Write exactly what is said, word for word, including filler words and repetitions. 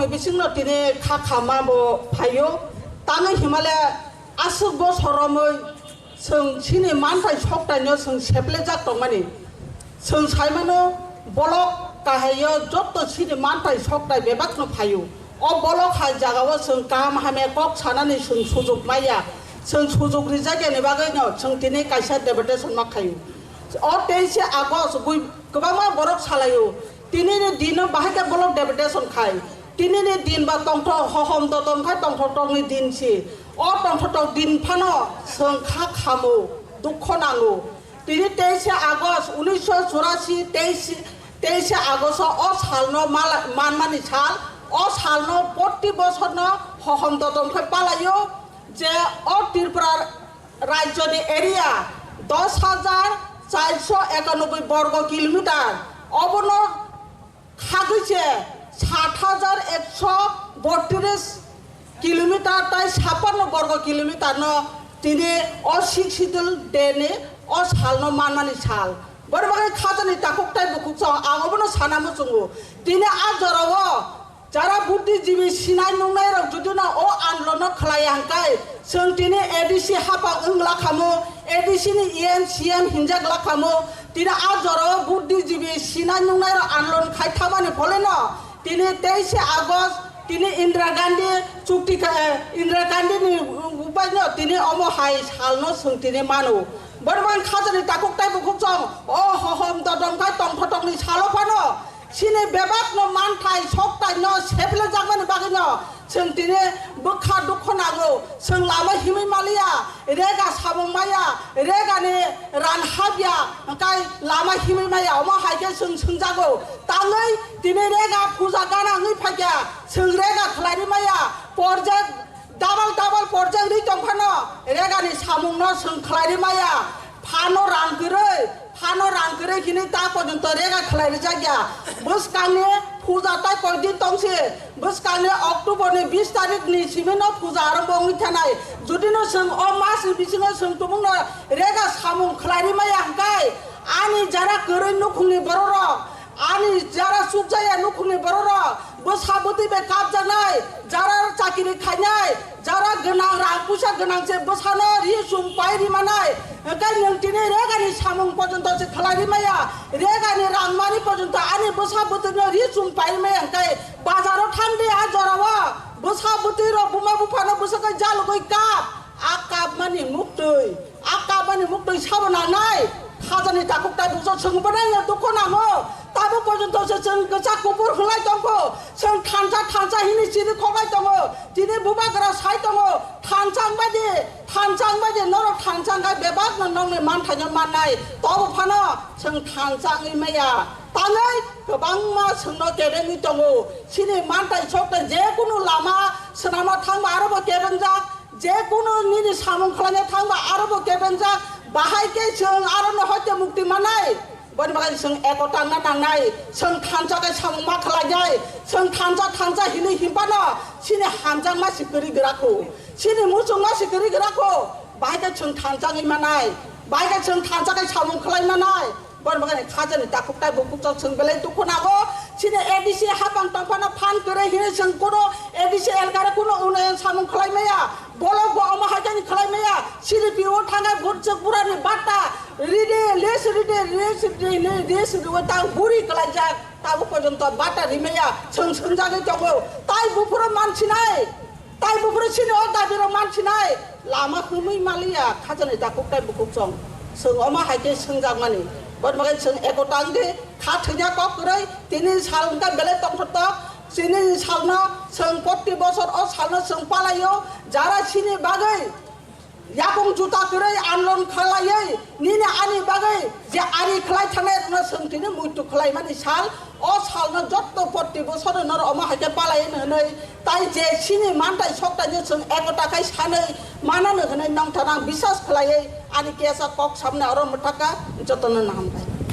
Bisingno tini kha khama bo phaio. Tamo himale aswk bo soromwi chwng chini manthai soktaino chwng seplejak tongmani. Chwng saimano bolok kahaio jotto chini manthai soktai bebakno phaio. O bolok hai jagao chwng kaham hamya kok sanani chwng sujuk maya. Chwng sujuk rijakya ni bagwino chwng tini kaisa deputation ma khaio. O teise August bui kwbangma borok salaio. Tini ni dino bahai khe bolok deputation khai. Tini ni din ba tongthok hohom dotom khai tongthok tokni din si. O tongthok tok din phano chwng kha khamo, dukho nango. Tini teise August unisho churasi, teise, teise August o salno mala-, manmani sal. O salno protti bosorno hohom dotom khai palaio je o Tripura rajyoni area dos hajar charso ekanoboi borgo kilometer. Obono khagwi se sat hajar ekso botris kilometer tai sappanno borgo kilometer no tini o Sixth Schedule day ni o salno manmani sal. Boni bagwi khajani takhuk tai bukhuk chwng ang obono sana muchungo. Tini a jorao jara buddhijibi sinai nungnai rok judino o andolono khlai ya hwnkhe, chwng tini A D C hapang wng la khamu, A D C ni E M C M hinjak la khamu, tini a jorao buddhijibi sinai nungnai rok andolon khai thamani pholeno, tini teise August, tini Indira Gandhi chukti kha, eh, Indira Gandhi ni upaino tini omo hai salno chwng tini mano. Borman khajani takhuk tai bukhuk chwng, o hohom dodom khai tongthok tokni salo phano, chini bebakno manthai soktaino seplajakmani bagwino chwng tini bwkha dukho nango, chwng lama himwi maliya, rega samung maya, regani ran habya, hwnkhe lama himwi maya, omo hai khe chwng swngjago. Tangwi tini rega puja gana wngwi phaikha, chwng rega khlairwi maya, porjak double double porjak ri tongphano, regani samungno chwng khlairwi maya, phano rang kwrwi, phano rang kwrwi hwnwi ta porjonto rega khlai rijak ya. Bwskangni puja tai koi din tongsi, bwskangni October ni bis tarikh ni simi no puja arombo wngwi thanai. Judino chwng o mas ni bisingo chwng tumungno rega samung khlairwi maya hwnkhe, ani jara kwrwi nukhungni bororok, ani jara chukjaya nukhungni bororok, bwsa bwtwi bai kapjaknai, jara chakiri khainai, jara gwnang rang puisa gwnang se bwsano ri chum pai ri manai, hwnkhe nwng tini regani samung porjonto se khlai ri maya, regani rang mani porjonto ani bwsa bwtwino ri chum pai ri maya, hwnkhe bazaro thang de a jorao bwsa bwtwi rok buma buphano bwswk khe jalugwi kap, a kapmani muktwi. A kabani muktwi sabo nangnai, khajani takhuk tai bukjak chwng bwnaino dukhu nango. Tabuk porjonto se chwng kwchak kuphur hwnlai tongkho, chwng thansa thansa hini chiri khoklai tongo. Tini bubagra sai tongo, thansa wngbai di, thansa wngbai di, norok thansa wngkha bebakno nokni manthaino mannai. Tobo phano chwng thansa wngwi maya. Tangwi kwbangma chwngno kebengwi tongo. Chini mantai soktai jekunu lama swnamo thangba arobo kebengjak. Jekunu nini samung khlaina thangba arobo kebengjak, bahai khe chwng arono hoite mukti manai. Boni bagwi chwng eko tangna nangnai, chwng thansa khe samung ma khlainai, chwng thansa thansa hinwi hinphano chini hamjakma se kwrwi gra kho, chini muchungma se kwrwi gra kho, bahai khe chwng thansa wngwi manai, bahai khe chwng thansa khe samung khlai manai. Boni bagwi khajani takhuk tai bukhuk chwng belai dukhu nango. Chini A D C hapang tongphano phan kwrwi hinwi chwng kuno A D C elkare kuno unayan samung khlai maya. Bolok bo omo hai khe khlai maya. Chini P O thangai burchuk burani bata ridi, list ridi, list ridi, list ridi, ta buri kwlaijak. Tabuk porjonto bata ri maya. Chwng swngjagwi tongo. Tai buphuru mansinai. Tai buphuru chini o dabi rok mansinai, lama hwnwi maliya, khajani takhuk tai bukhuk chwng. Chwng omo hai khe swngjakmani. Boni bagwi chwng eko tangdi, kha thwina kok kwrwi, tini sal wngkha belai tongthoktok, tini salno chwng protti bosor o salno chwng palaio, jara chini bagwi yakung juta kwrwi andolon khlaiwi, nini ani bagwi je ari khlai thangnai rokno chwng tini muitu khlaimani sal, o salno jotto protti bosor norok omo hai khe palai hwnwi, tai je chini mantai soktaino chwng ekota khai sanwi manano hwnwi nongthano ang bisas khlaiwi ani kesa kok samna oro mwthaka jotono hambai.